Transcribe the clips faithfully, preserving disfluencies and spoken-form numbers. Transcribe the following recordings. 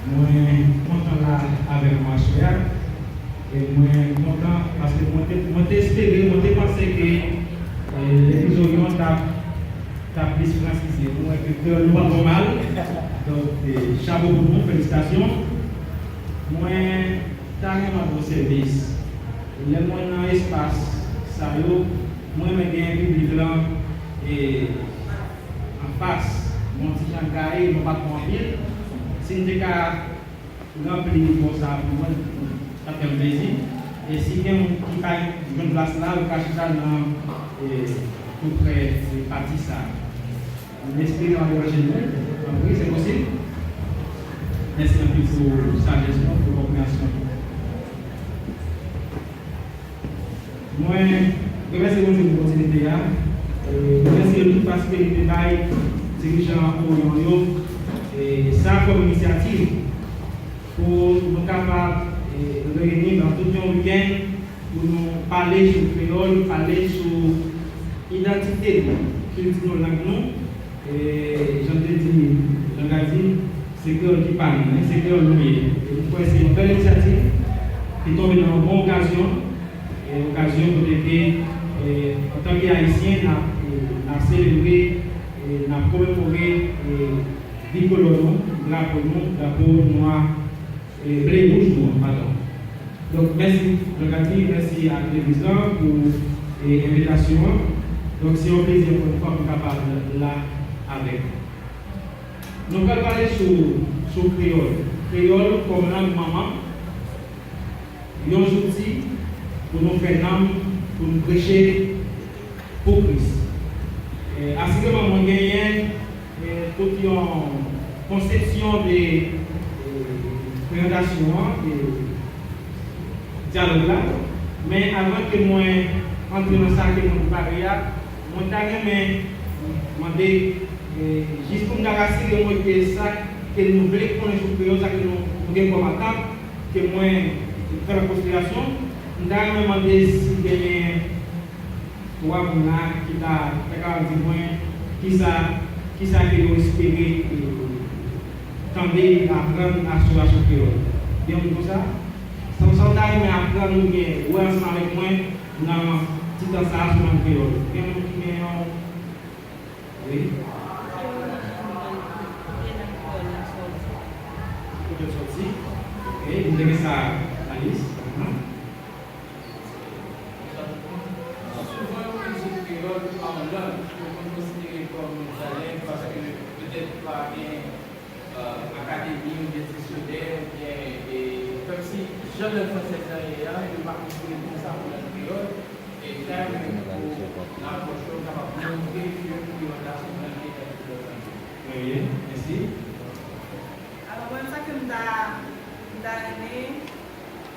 Mwen kontan la avè nou aswè a. E mwen kontan paske mwen te, mwen te espere, mwen te panse ke, e, Legliz Oryon t ap, t ap plis fransize. Mwen wè ke kreyòl nou pa twò mal. Donk, e, chapo pou nou, felisitasyon. Mwen ta renmen rann yon sèvis. Lè mwen nan espas sa yo, mwen renmen gen piblik lan, e, anfas, mwen yon ti jan gaye, mwen pa twò anpil. Si n te ka ranpli bò sa pou mwen, sa fè m plezi. E si gen moun ki pa jwenn plas la, ou ka chita nan, e, tou prè, e, pati sa. M espere w ap ranje nou, tanpri, se posib. Mèsi anpil pou sajès nou, pou konpreyansyon nou. Mwen remèsye Bondye pou opòtinite a. E, remèsye l tou paske li te bay dirijan Oryon yo, e, sa kòm inisyativ pou nou kapab, e, reyini nan tout yon wikenn pou nou pale sou kreyòl, pale sou idantite nou, kilti nou, lang nou. E, jan te di, jan Gad di, se kreyòl ki pa nou, men se kreyòl nou ye. E m kwè se yon bèl inisyativ ki tonbe nan yon bon okazyon, e okazyon kote ke, e, antanke Ayisyen, n ap, e, n ap selebre, e, n ap komemore, e, bikolò nou, drapo nou, drapo nwa, e, ble wouj nou an, padon. Donk, mèsi, Jean Cathy, mèsi ak legliz lan pou, e, envitasyon an. Donk, se yon plezi ankò yon fwa pou m kapab la avèk nou. Nou pral pale sou, sou kreyòl. Kreyòl kòm lang manman, yon zouti pou nou fè nanm, pou nou preche pou Kris. E, asireman, mwen genyen, e, tout yon konsepsyon de, e, prezantasyon an, de dyalòg la. Men avan ke mwen antre nan sa ke mwen prepare a, mwen ta renmen mande, e, jis pou m ta rasire mwen ke sa ke nou vle konnen sou kreyòl, sa ke nou, nou gen kòm atant, ke mwen fè la konsiderasyon, m ta renmen mande si genyen twa moun la ki ta, ta kapab di mwen kisa, kisa ke yo espere, e, tande, aprann asou, asou kreyòl. Gen moun konsa? Sa, sa w ta renmen aprann oubyen wè ansanm avèk mwen nan ti tan sa a sou lang kreyòl? Gen moun ki gen yon, wi? Kote l sòti? Ok, m te gen sa, Alice. Ahan. Souvan, yo konn di kreyòl pa yon lang, yo konn konsidere l kòm yon lèg, paske petèt pa gen, e, akademi oubyen diksyonè, oubyen, e, kòmsi jan lang fransèz lan ye a, yo pa konsidere l konsa pou lang kreyòl. E sa, menm pou nan apwòch yo, kapab montre ke kreyòl la se yon lang ki egziste nan lòt lang yo. Trè byen, mèsi. Alò, mwen, sa ke m ta, m ta renmen,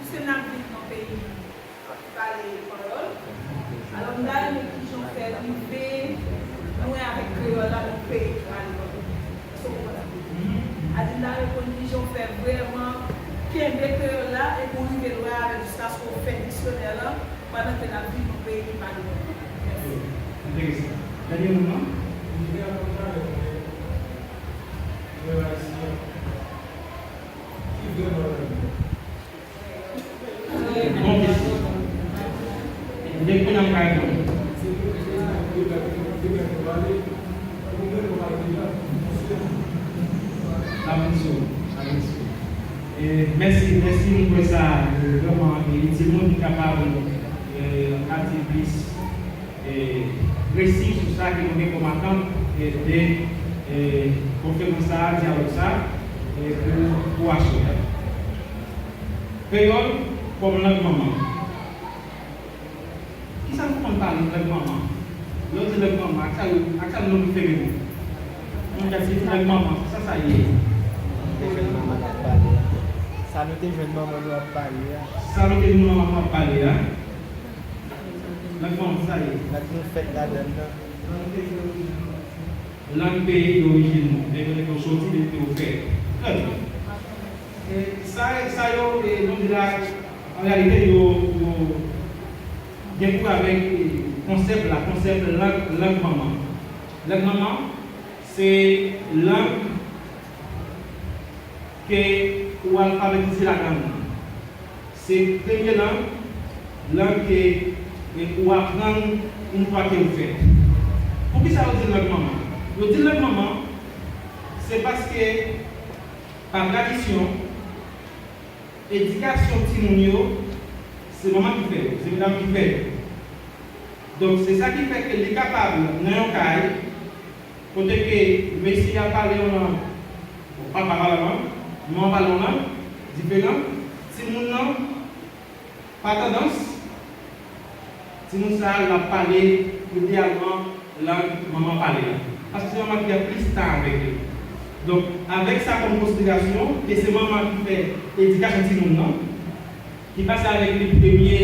piske n ap viv nan peyi ki pale panyòl. Alò, m ta renmen kijan w fè rive lwen avèk kreyòl la nan yon peyi ki pale panyòl. Èske w konprann sa? Adi, m ta renmen konn kijan w fè vrèman kenbe kreyòl la epi w rive lwen avèk jiskaske w fè diksyonè lan pandan ke n ap viv nan yon peyi ki pale panyòl. Mèsi. Enteresan. Dènye mo an? Rive avèk kreyòl ayisyen ki vrèman nan Bon kesyon. Ebyen, kounye a m ka reponn. N ap vin sou, n ap vin sou. E, mèsi, mèsi, m kwè sa, e, vrèman, e, itil mwen pou m kapab, e, ap di plis e, presi sou sa ke nou gen kòm atant, e, de, e, konferans sa a, dyalòg sa a, e, pou, pou aswè a. Kreyòl kòm lang manman. Kisa nou konn pale lang manman? Lè w di lang manman, ak sa yo, ak sa nou prefere nou? Mwen ka di lang manman, sa sa ye? Te jwenn manman nou ap pale a. Sa nou te jwenn manman nou ap pale a. Sa nou te jwenn manman nou ap pale a. Nan fòm sa ye. Nan nou fèt ladann nan. Lang peyi dorijin nou. Depi kote w soti, depi kote w fèt. Trè byen. E sa, sa yo, e, nou di la, an reyalite, yo, yo gen pou wè avèk, e, konsèp la, konsèp lang, lang manman. Lang manman, se lang ke ou alfabetize ladan l. Se premye lang, lang ke, e, ou aprann yon fwa ke ou fèt. Poukisa yo di l lang manman? Yo di l lang manman, se paske, pa tradisyon, edikasyon timoun yo, se manman ki fè yo, se medam ki fè yo. Donk, se sa ki fè ke li kapab nan yon kay, kote ke mesye a pale yon lang, bon, papa pale yon lang, manman pale yon lang diferan, timoun nan, pa tandans, timoun sa a, l ap pale ideyalman lang manman pale a. Paske se manman ki gen plis tan avèk li. Donk, avèk sa kòm konsiderasyon, ke se manman ki fè edikasyon timoun nan, ki pase avèk li premye,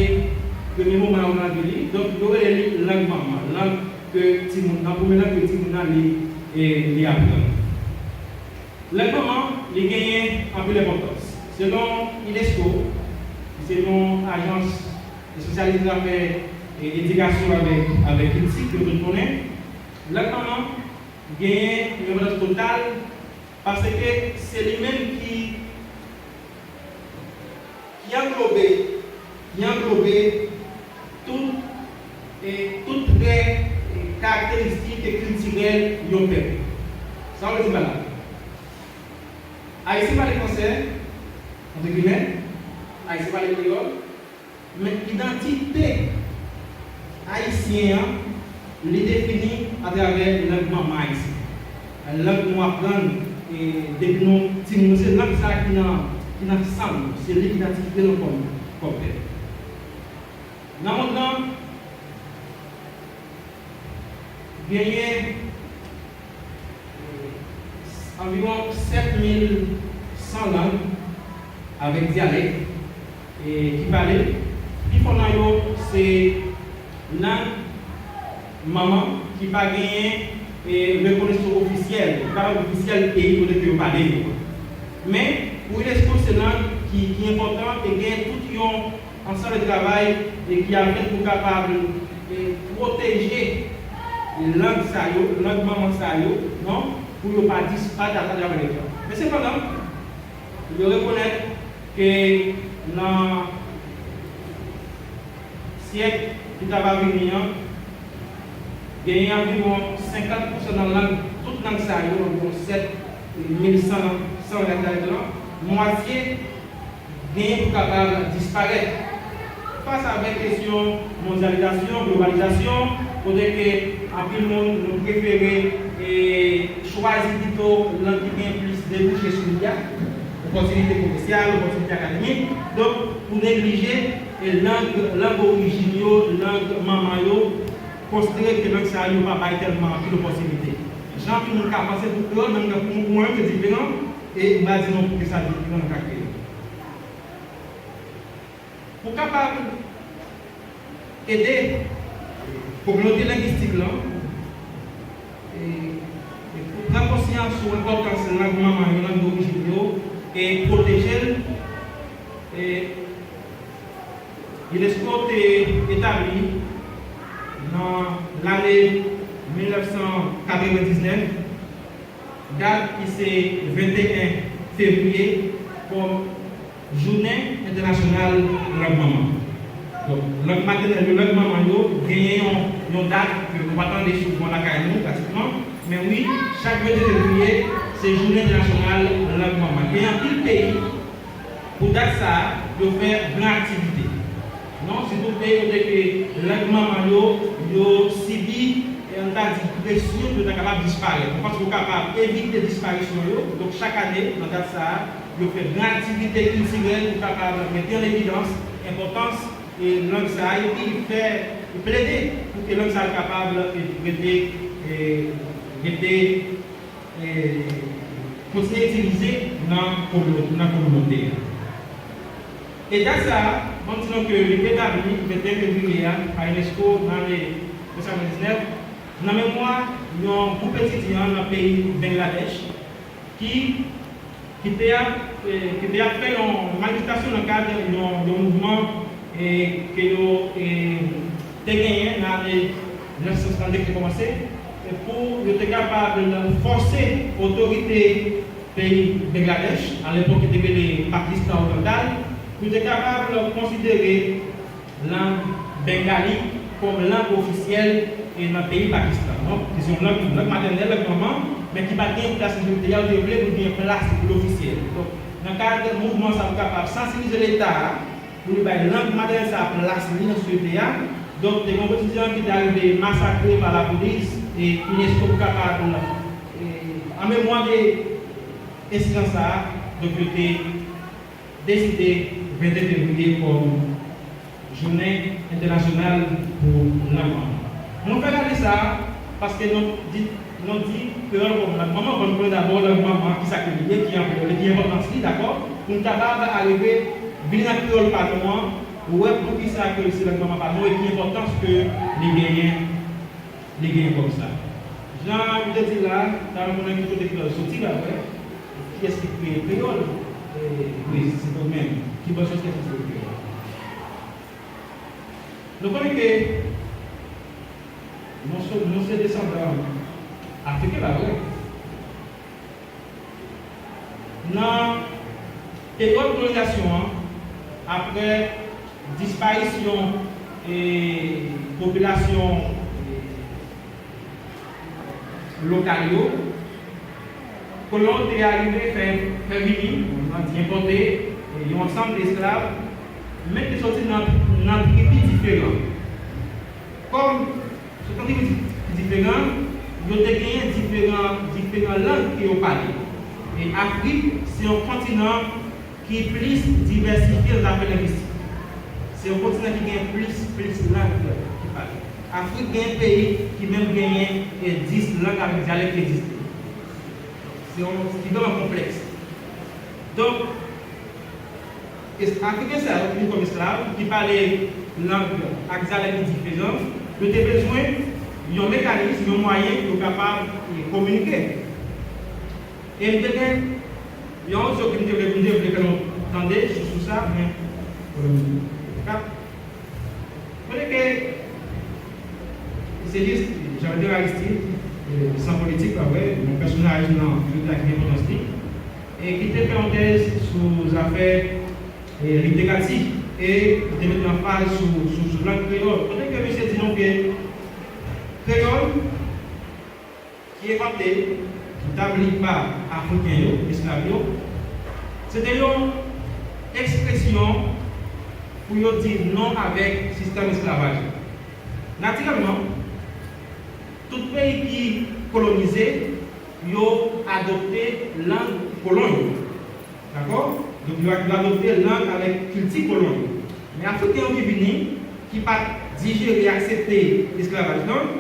premye moman yo nan vi li. Donk, yo rele li lang manman, lang ke timoun nan, premye lang ke timoun nan li, e, li aprann. Lang manman, li genyen anpil enpòtans. Selon unesco, ki se yon ajans espesyalize nan afè, e, edikasyon avèk, avèk kilti, ke nou tout konnen, lang manman genyen yon enpòtans total, paske se li menm ki, ki anglobe, ki anglobe tout, e, tout trè, e, karakteristik e kiltirèl yon pèp. Sa vle di pa la? Ayisyen pale fransè, antre gimè, Ayisyen pale kreyòl, men idantite ayisyen an, li defini atravè lang manman ayisyen. Lang nou aprann, e, depi nou timoun, se lang sa ki nan, ki nan san nou, se li ki nan identite nou kòm, kòm pèp. Nan mond lan, genyen, e, anviwon sèt mil san lang avèk dyalèk, e, ki pale. Pifò nan yo se lang manman ki pa genyen, e, rekonesans ofisyèl, ki pa lang ofisyèl peyi kote ke yo pale yo. Men, pou unesco, se lang ki, ki enpòtan e gen tout yon ansanm de travay, e, ki ap fèt pou kapab, e, pwoteje lang sa yo, lang manman sa yo, non, pou yo pa disparèt atravè letan. Men sepandan, yo rekonèt ke nan syèk ki ta va vini an, genyen anviwon senkant pousan nan lang, tout lang sa yo, anviwon sèt mil san, san lang sa yo, mwatye genyen pou kapab disparèt. Fas avèk kesyon mondyalizasyon, globalizasyon, kote ke anpil moun nou prefere, e, chwazi pito lang ki gen plis debouche sou li a, opòtinite komèsyal, opòtinite akademik. Donk, ou neglije, e, lang, lang orijin yo, lang manman yo, konsidere ke lang sa yo pa bay tèlman anpil opòtinite. Jan tout moun ka panse pou kreyòl, menm jan pou mwen, se diferan, e m pa di non pou ke sa diferan nan ka kreyòl. Pou kapab ede kominote lengwistik lan, e, e pou pran konsyans sou enpòtans lang manman yo, lang dorijin yo, e pwoteje l, e unesco te etabli nan lane mil nèf san katrevendiznèf, dat ki se venteyen fevriye kòm Jounen Entènasyonal Lang Manman. Donk, lang matènèl yo, lang manman yo, genyen yon, yon dat ke nou pa tande souvan lakay nou, pratikman. Men wi, chak venteyen fevriye, se Jounen Entènasyonal Lang Manman. Gen anpil peyi, pou dat sa a, yo fè gran aktivite. Non, sitou peyi kote ke lang manman yo, yo sibi, e, ann ta di, presyon pou yo ta kapab disparèt. Donk, paske yo kapab evite disparisyon yo, donk chak ane, nan dat sa a, yo fè gran aktivite kiltirèl pou kapab mete an evidans enpòtans, e, lang sa a, epi fè, plede pou ke lang sa a kapab, e, rete, e, rete e, kontinye itilize nan komino-, nan kominote a. E dat sa a, ban m di nou ke li te etabli venteyen fevriye a pa unesco nan ane mil nèf san katrevendiznèf, nan memwa yon gwoup etidyan nan peyi Bangladèch ki, ki te ap, e, ki te ap fè yon manifestasyon nan kad yon, yon mouvman e ke yo, e, te genyen nan ane mil nèf san sètannde ki te kòmanse, e pou yo te kapab fòse otorite peyi Bangladèch, alepòk ki te rele Pakistan Oryantal, nou te kapab konsidere lang bengali kòm lang ofisyèl e nan peyi Pakistan. Donk, se yon lang, lang matènèl, lang manman, men ki pa t gen plas li te ye a, yo te vle pou l gen plas li, pou l ofisyèl. Donk, nan kad mouvman sa a, pou kapab sansibilize Leta a, pou li bay lang matènèl sa a plas li nan sosyete a. Donk, te gen yon etidyan ki te arive masakre pa lapolis, e UNESCO pou kapab, e, an memwa de ensidan sa a, donk, yo te deside venteyen fevriye kòm jounen entènasyonal pou lang manman. Mwen fè gade sa a paske nou di, nou di kreyòl kòm lang manman, fò n konnen dabò lang manman, kisa ke li ye, ki anplè li, ki enpòtans li, dakò? Pou n kapab arive vin ak kreyòl pa nou an, wè poukisa ke se lang manman pa nou e ki enpòtans ke li genyen, li genyen kòm sa. Jan m te di la, ta renmen konnen ki kote kreyòl soti, pa vre? Kiyès ki kreye kreyòl? E, wi, se nou menm. Ki bò sòti, kiyès ki kreye kreyòl? Nou konnen ke nou se, nou se desandan afriken, pa vre? Nan peryòd kolonizasyon an, apre disparisyon, e, popilasyon, e, lokal yo, kolon yo te arive fè, fè vini, nou di enpòte, e, yon ansanm de esklav, men ki te soti nan, nan tribi diferan. Kòm se yon tribi di-, diferan, yo te genyen diferan, diferan lang ke yo pale. E Afrik se yon kontinan ki plis divèsifye nan zafè lengwistik. Se yon kontinan ki gen plis, plis lang ki pale. Afrik gen peyi ki menm genyen, e, dis lang avèk dyalèk ki egziste. Se yon, ki vrèman konplèks. Donk, es-, Afriken sa yo ki vin kòm esklav, ki pale lang ak dyalèk ki diferan, yo te bezwen yon mekanis, yon mwayen pou yo kapab, e, kominike. E m te gen yon odyo ke m te vle, m te vle fè nou tande sou, sou sa, men, e, kap. Kote ke se jis Jean Pierre Aristide, e, san politik, pa vre, yon pèsonaj nan sosyete a ki gen enpòtans li, e ki te fè yon tèz sou zafè, e, literati, e li te mete anfaz sou, sou, sou lang kreyòl. Kote ke misye di nou ke kreyòl ki envante, ki tabli pa Afriken yo, esklav yo, se te yon ekspresyon pou yo di non avèk sistèm esklavaj la. Natirèlman, tout peyi ki kolonize, yo adopte lang kolon yo. Dakò? Donk, yo, yo adopte lang avèk kilti kolon yo. Men Afriken yo ki vini, ki pa t dijere, aksepte esklavaj lan,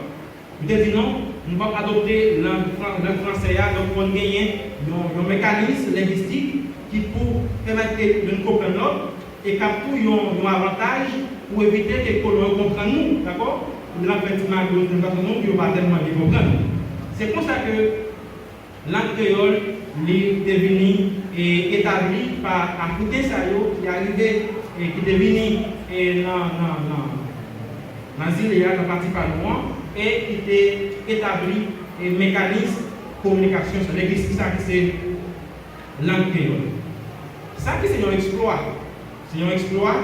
yo te di non, nou p ap adopte lang fran-, lang fransè a, donk fò n genyen yon, yon mekanis lengwistik ki pou pèmèt ke youn konprann lòt, e k ap tou yon, yon avantaj pou evite ke kolon yo konprann nou, dakò? Pou lè n ap fè ti magouy, nou konprann nou, yo pa tèlman byen konprann. Se konsa ke lang kreyòl, li te vini, e, etabli pa Afriken sa yo ki arive, e, ki te vini, e, nan, nan, nan, nan zile a, nan pati pa nou an, e ki te etabli, e, mekanis kominikasyon sa, lengwistik sa ki se lang kreyòl. Sa ki se yon eksplwa. Se yon eksplwa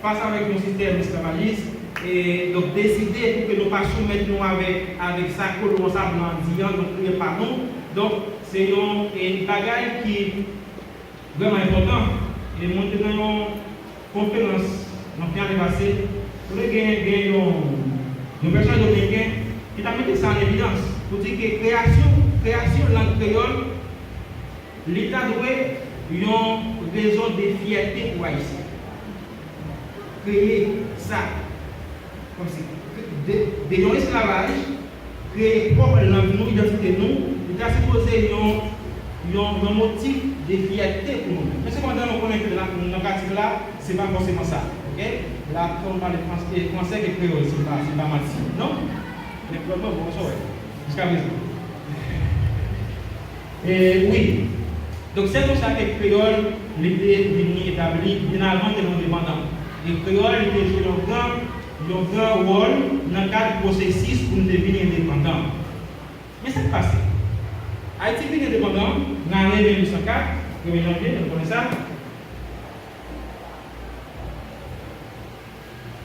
fas avèk yon sistèm esklavajis, e donk deside pou ke nou pa soumèt nou avèk, avèk sa kolon sa blan an di an, donk kreye pa nou. Donk, se yon, e, bagay ki vrèman enpòtan. E mwen te nan yon konferans nan fen ane pase, kote gen, gen yon, yon pèsonaj dominiken ki ta mete sa an evidans pou di ke kreyasyon, kreyasyon lang kreyòl, li ta dwe yon rezon de fyète pou Ayisyen. Kreye sa, kòmsi, de, de yon esklavaj, kreye pwòp lang nou, idantite nou, li ta sipoze yon, yon, yon motif de fyète pou nou menm. Men sepandan, nou konnen ke nan, nan pratik la, se pa fòseman sa. Oke? La, kon nou pale frans-, e, fransè ke kreyòl, se pa, se pa manti. Non? Men kreyòl mwen, bon, sa w wè. Jiska prezan. E, wi. Donk, se konsa ke kreyòl, li te vini etabli byen avan ke nou endepandan. E kreyòl, li te jwe yon gran, yon gran wòl nan kad pwosesis pou nou te vin endepandan. Men sa k pase? Ayiti vin endepandan, Nan ane mil uit san kat, premye janvye, nou konnen sa,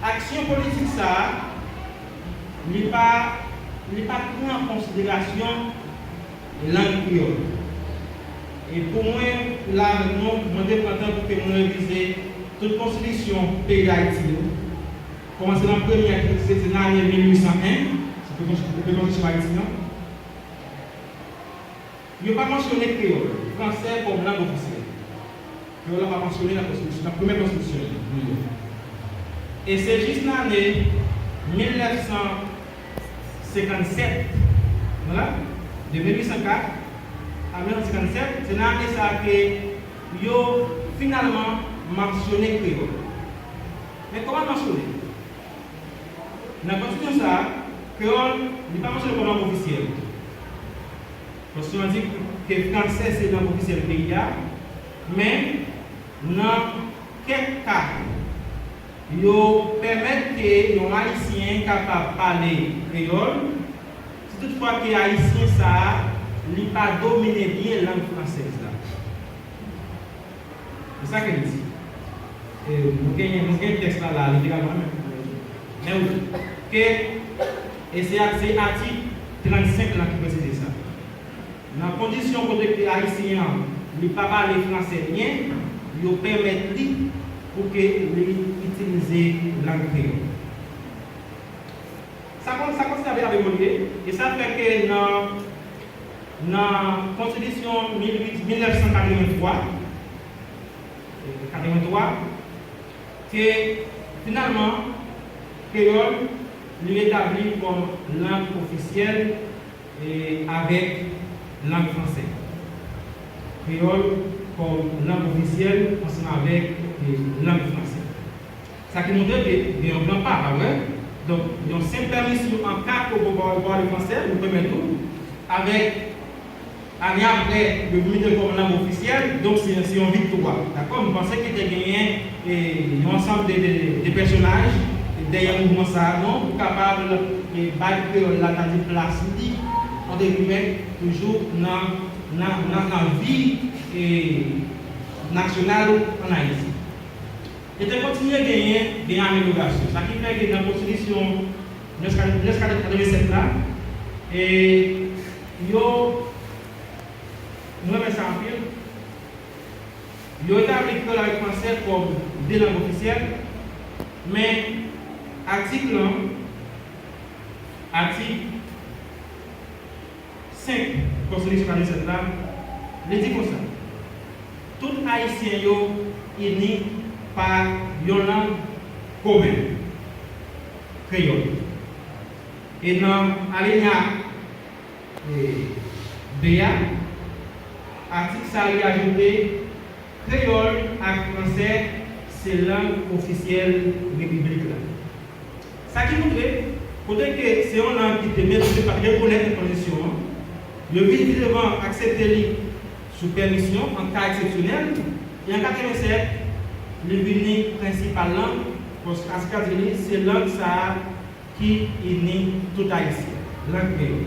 aksyon politik sa a, li pa, li pa pran an konsiderasyon lang kreyòl. E pou mwen, la avèk nou, mwen te pran tan pou ke mwen revize tout konstitisyon peyi Dayiti yo. Kòmanse nan premyè ki egziste nan ane mil uit san en, se pou konstitisyon Ayiti an. Yo pa mansyone kreyòl, fransè kòm lang ofisyèl. Kreyòl la pa mansyone nan konstitisyon, nan premyè konstitisyon nou yo. E se jis nan ane mil nèf san senkannsèt, vwala, de mil uit san kat a mil nèf san senkannsèt, se nan ane sa a ke yo finalman mansyone kreyòl. Men kòman l mansyone? Nan konstitisyon sa a, kreyòl, li pa mansyone kòm lang ofisyèl. Konstitisyon an di ke fransè se lang ofisyèl peyi a, men nan kèk ka, yo pèmèt ke yon Ayisyen kapab pale kreyòl, si toutfwa ke Ayisyen sa a, li pa domine byen lang fransèz la. Se sa ke l di. E, nou gen, nou gen tèks la, la, literalman, men, men wi, ke, e se a, se atik trannsenk lan ki presize sa. Nan kondisyon kote ke Ayisyen an, li pa pale fransè byen, yo pèmèt li pou ke li itilize lang kreyòl. Sa kon-, sa kontinye ap, ap evolye, e sa fè ke nan, nan konstitisyon mil uit, mil nèf san katrevenntwa, e, katrevenntwa, ke finalman, kreyòl, li etabli kòm lang ofisyèl, e, avèk lang fransè. Kreyòl kòm lang ofisyèl ansanm avèk, e, lang fransè. Sa ki montre ke gen yon gran pa, pa vre? Donk, yon senp pèmisyon an ka ke w pa pale fransè, nou pèmèt ou, avèk ane apre, yo vin mete l kòm lang ofisyèl, donk se, se yon viktwa. Dakò? M panse ke te genyen, e, yon ansanm de, de, de pèsonaj dèyè mouvman sa a, non, pou kapab, e, bay kreyòl la, ta di plas li, antre gimè, toujou nan, nan, nan, nan vi, e, nasyonal ann Ayiti. E te kontinye genyen, gen amelyorasyon. Sa ki fè ke nan konstitisyon mil nèf san katrevennsèt la, e yo, mwen renmen sa anpil, yo etabli kreyòl avèk fransè kòm de lang ofisyèl, men atik lan, atik senk konstitisyon katrevennsèt la, li di konsa, tout Ayisyen yo ini pa yon lang komen, kreyòl. E nan alinya, e, de a, atik sa a li ajoute, kreyòl ak fransè se lang ofisyèl repiblik la. Sa ki montre, kote ke se yon lang ki te meprize, pa t rekonèt nan konstitisyon an, yo vin pi devan aksepte li sou pèmisyon, an ka eksepsyonèl, e an katrevennsèt, li vini prensipal lang, paske atik la di li, se lang sa a ki ini tout Ayisyen, lang kreyòl.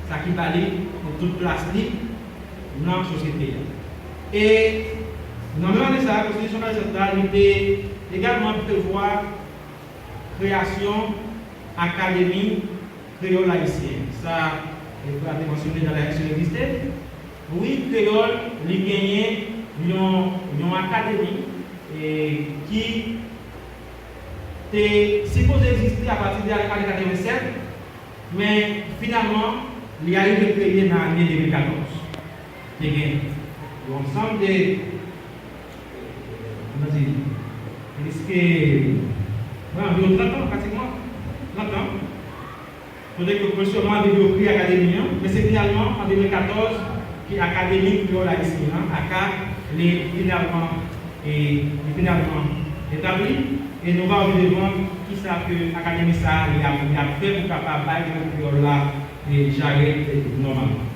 Sa ki ba li tout plas li nan sosyete a. E nan menm ane sa a, konstitisyon katrevennsèt la, li te egalman prevwa kreyasyon Akademi Kreyòl Ayisyen. Sa, e, frè a te mansyone, talè, si l egziste. Wi, kreyòl, li genyen yon, yon akademi, e, ki te sipoze egziste apati de ane katrevennsèt, men finalman, li arive kreye nan ane de mil katòz. Te gen yon ansanm de, kòman di, plis ke, wi, anviwon trant an, pratikman, trant an. Kote ke, ke sèlman de yo kreye akademi an, men se finalman an de mil katòz ke Akademi Kreyòl Ayisyen an, aka, li finalman, e, li finalman etabli, e nou va wè devan kisa ke akademi sa a li ap, li ap fè pou kapab bay lang kreyòl la, e, jarèt, e, nòmalman.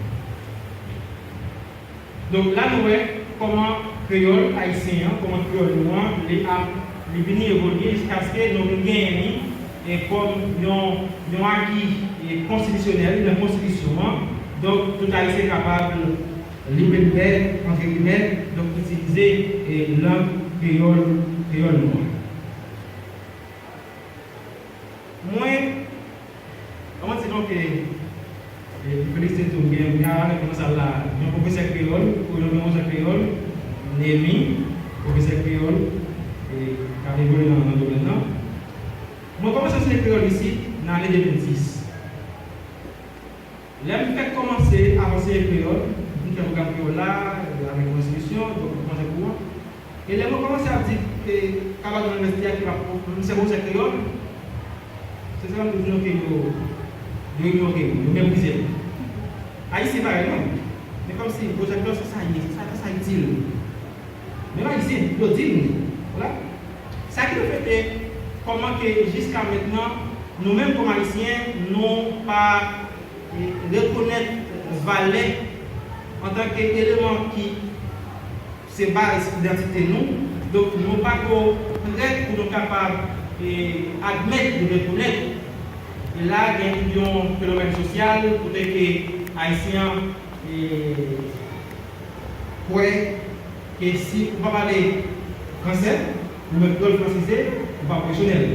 Donk, la nou wè kòman kreyòl ayisyen an, kòman kreyòl nou an, li ap, li vini evolye jiskaske nou vin genyen li, e, kòm yon, yon aki, e, konstitisyonèl nan konstitisyon an. Donk, tout ayisyen kapab libelibè, antre gimè, donk itilize e lang kreyòl, kreyòl nou an. Mwen, kòman di donk, e, e, felisite tou, gen, gen avèk kòman sa la, yon pwofesè kreyòl, ou yon pwofesè kreyòl, Nemi, pwofesè kreyòl, e, k ap evolye nan, nan domèn nan. Mwen kòmanse anseye kreyòl isit nan ane de mil dis. Lè m fèk kòmanse ap anseye kreyòl, m fè pwogram kreyòl la, avèk yon enstitisyon, donk m kòmanse kou an. E lè mwen kòmanse ap di, e, kamarad nan inivèsite a ki pa, m se pwofesè kreyòl, se sa m toujou note yo, yo inyore m, yo meprize m. Ayisyen parèy mwen. Men kòmsi pwofesè kreyòl se sa ye, se sa, se sa itil. Menm Ayisyen, yo di m li. Vwala. Sa ki reflete kòman ke jiska mentnan, nou menm kòm Ayisyen, nou pa, e, rekonèt valè antanke eleman ki se baz idantite nou. Donk, nou pa ko prè pou nou kapab, e, admèt e rekonèt. E la, gen yon fenomèn sosyal kote ke Ayisyen an, e, kwè ke si ou pa pale fransè, ou mèt kreyòl fransize, ou pa pwofesyonèl.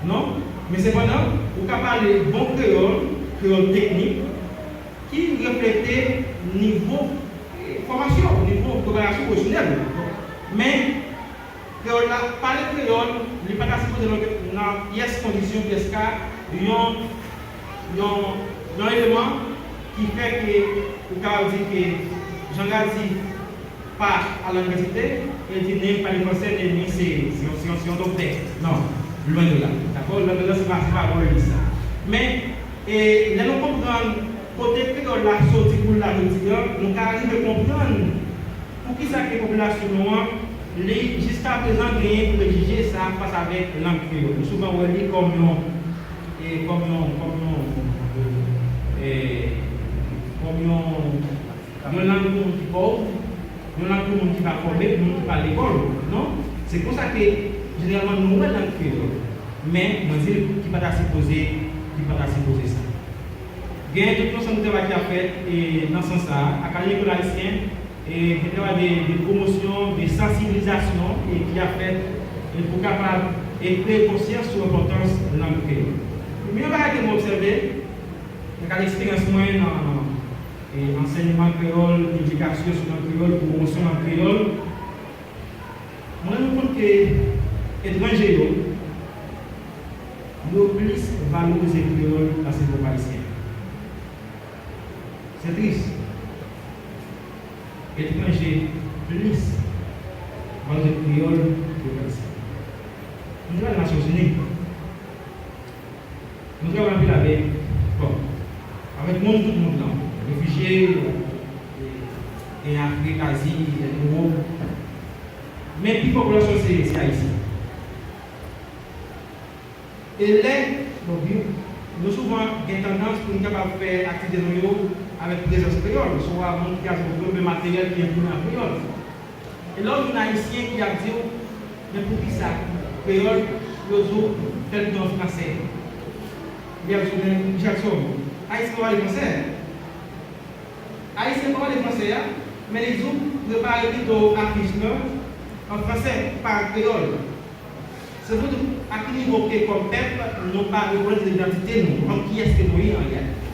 Non, men sepandan, ou ka pale bon kreyòl, kreyòl teknik, ki reflete nivo, eh, fòmasyon, nivo preparasyon pwofesyonèl. Men, kreyòl la, pale kreyòl, li pa ta sipoze nan, nan pyès kondisyon, pyès ka, yon, yon, yon eleman ki fè ke ou ka di ke Jean Gady pa al nan inivèsite, e di Nemi pale fransè, Nemi se, se, se, se yon doktè. Non, lwen de la. Dakò? Lwen de la, se pa, se pa bon lis sa. Men, e, lè nou konprann kote kreyòl la soti pou l la jodi a, nou ka rive konprann poukisa ke popilasyon nou an, li jiska prezan genyen prejije sa fas avèk lang kreyòl. Nou souvan wè li kòm yon, e, kòm yon, kòm yon, e, kòm yon, yon lang pou moun ki pòv, yon lang pou moun ki pa fòme, pou moun ki pa lekòl, non? Se konsa ke, jeneralman, nou wè lang kreyòl. Men, mwen di l ki pa ta sipoze, ki pa ta sipoze sa. Gen tout yon ansanm de travay ki ap fèt, e, nan sans sa a. Akademi Kreyòl Ayisyen, e, gen travay de, de pwomosyon, de sansibilizasyon, e, ki ap fèt, e, pou kapab, e, kreye konsyans sou enpòtans lang kreyòl. Premye bagay ke mwen obsève, nan kad eksperyans mwen nan, e, ansèyman kreyòl, edikasyon sou lang kreyòl, pwomosyon lang kreyòl, mwen rann mwen kont ke etranje yo, yo plis valorize kreyòl pase pwòp ayisyen. Se tris. Etranje plis valorize kreyòl ke pwòp ayisyen. Nou te al Nasyonzini. Nou travay anpil avèk, bon, avèk moun tout mond lan, refijye, e, e Afrik, Azi, Ewòp. Men pi fò popilasyon se, se Ayisyen. E lè, bon, nou, nou souvan gen tandans pou nou kapab fè aktivite nou yo avèk prezans kreyòl, swa moun ki ka jwe yon pwen materyèl ki enprime an kreyòl. E lè w jwenn Ayisyen ki ap di w, men poukisa kreyòl, yo di w fè l tou an fransè. Li ap di w, men Jackson, Ayisyen pa pale fransè. Ayisyen pa pale fransè a, men li di w prepare pito afich lan an fransè, pa an kreyòl. Se pou di w a ki nivo ke kòm pèp, nou pa rekonèt idantite nou, kòm kiyès ke nou ye an reyalite.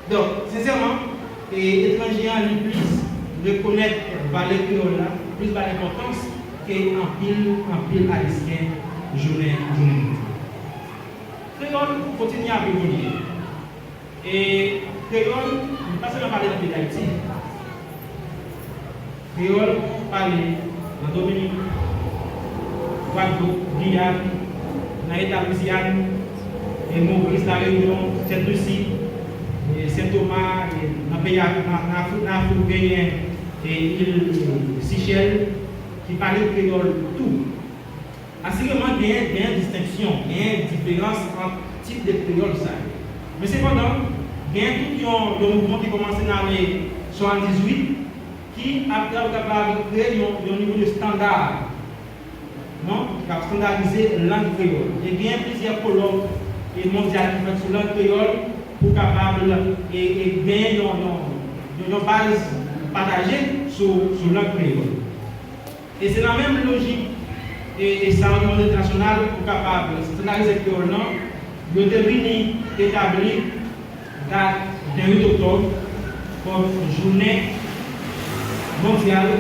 Donk, sensèman, e, etranje an, li plis rekonèt valè kreyòl la, plis ba l enpòtans ke anpil, anpil Ayisyen jounen, jounen jodi a. Kreyòl kontinye ap evolye. E kreyòl, li pa sèlman pale nan peyi Dayiti. Kreyòl pale nan Dominik, Gwadloup, Giyàn, nan eta Lwizyàn, e Moris, Lareyinyon, Sent Lisi, e Sen Toma, e nan peyi, nan, nan Afri-, nan Afrik ou genyen, e il Sichèl, ki pale kreyòl tou. Asireman, genyen, genyen distenksyon, genyen diferans ant tip de kreyòl sa yo. Men sepandan, genyen tout yon, yon mouvman ki kòmanse nan ane swasanndizuit, ki ap kapab kreye yon, yon nivo de estanda, non, ki ap estandarize lang kreyòl. E genyen plizyè kolòk, e, mondyal ki fèt sou lang kreyòl pou kapab, e, e, genyen yon, yon, yon baz pataje sou, sou lang kreyòl. E se nan menm lojik e, e sa, o nivo entènasyonal, pou kapab estandarize kreyòl lan, yo te vini etabli dat venn uit oktòb kòm jounen mondyal